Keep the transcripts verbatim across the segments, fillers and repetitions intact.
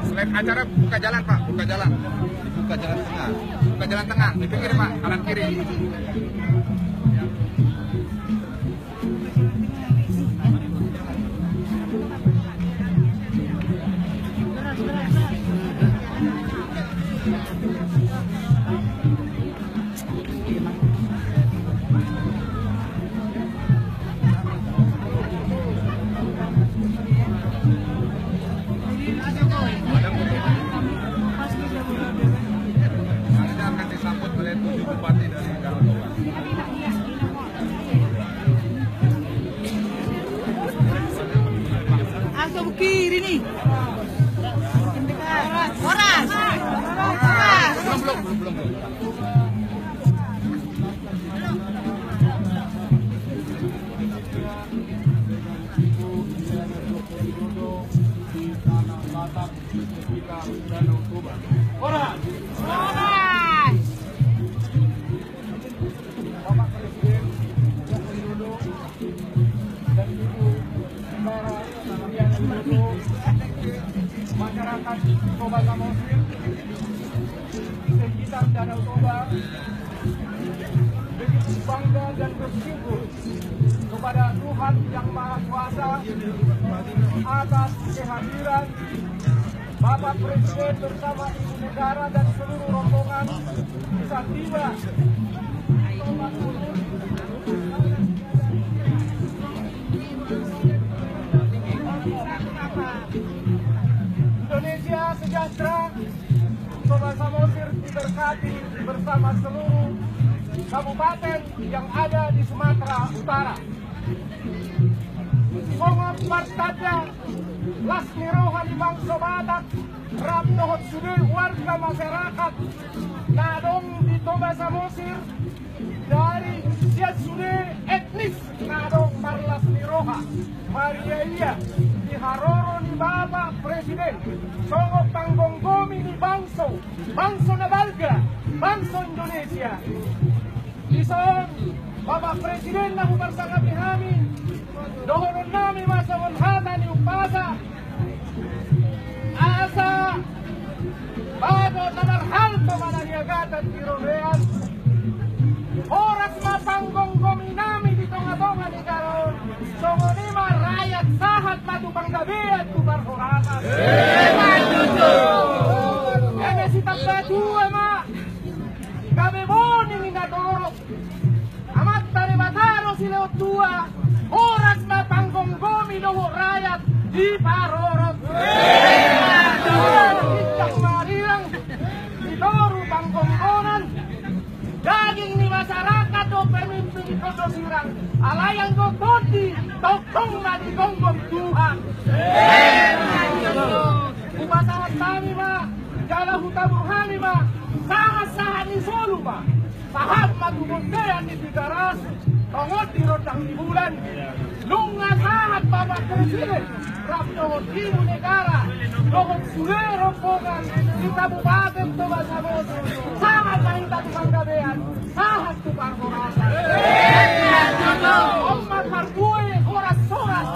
Selain acara buka jalan, Pak, buka jalan. Buka jalan tengah. Buka jalan tengah, di pinggir, Pak, kanan kiri. Akan disambut oleh tujuh bupati dari Danau Toba. Langsung kiri nih. Horas. Horas. Belum, belum, belum, belum. Horas. Horas. Bapak Presiden Joko Widodo dan Ibu Negara Ria Mido, masyarakat Toba Samosir, sekitar Danau Toba, begitu bangga dan bersyukur kepada Tuhan Yang Maha Kuasa atas kehadiran Bapak Presiden bersama Ibu Negara dan seluruh rombongan bisa tiba di Toba Samosir. Indonesia sejahtera, Toba Samosir diberkati bersama seluruh kabupaten yang ada di Sumatera Utara. Songon partanda las ni roha ni bangso Batak rap dohot sude warga masyarakat na adong di Toba Samosir, dari sian sude etnis na adong marlas ni roha, marria-ria di haroro ni Bapak Presiden songon panggomgomi ni bangso, bangso na balga, bangso Indonesia. Dison, Bapak Presiden, na huparsangapi hami, dohonon nami ma songon hata ni umpasa, asa bagot na marhalto ma na niagatan di robean. Horas ma panggomgomi nami di tonga-tonga ni negara on. Songon i ma rakyat, sahat ma tu panggabean, tu parhorasan. Eme sitamba tua ma, gabe boni ni na torop. Amanta Debata do silehon tua, horas ma panggomgomi dohot rakyat diparorot. Injang ma rirang di toru panggomgoman, daging ni masyarakat do pemimpin, ingkon do sirang. Alai anggo tondi, tongtong ma digomgom Tuhan. Hupasahat hami ma, jala hutabur hami ma sahat-sahat ni solu ma. Sahat ma tu bontean ni Tigaras, tongon di rondang ni bulan. Nunga sahat Bapak Presiden rap dohot Ibu Negara dohot sude rombongan di Kabupaten Toba Samosir. Sahat ma hita tu panggabean, sahat tu parhorasan. On ma parbue, horas, horas.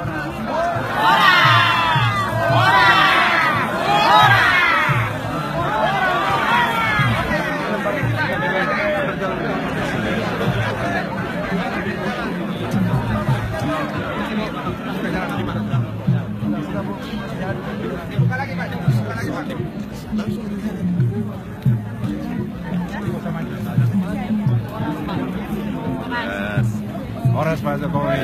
Horas, Pak Jokowi.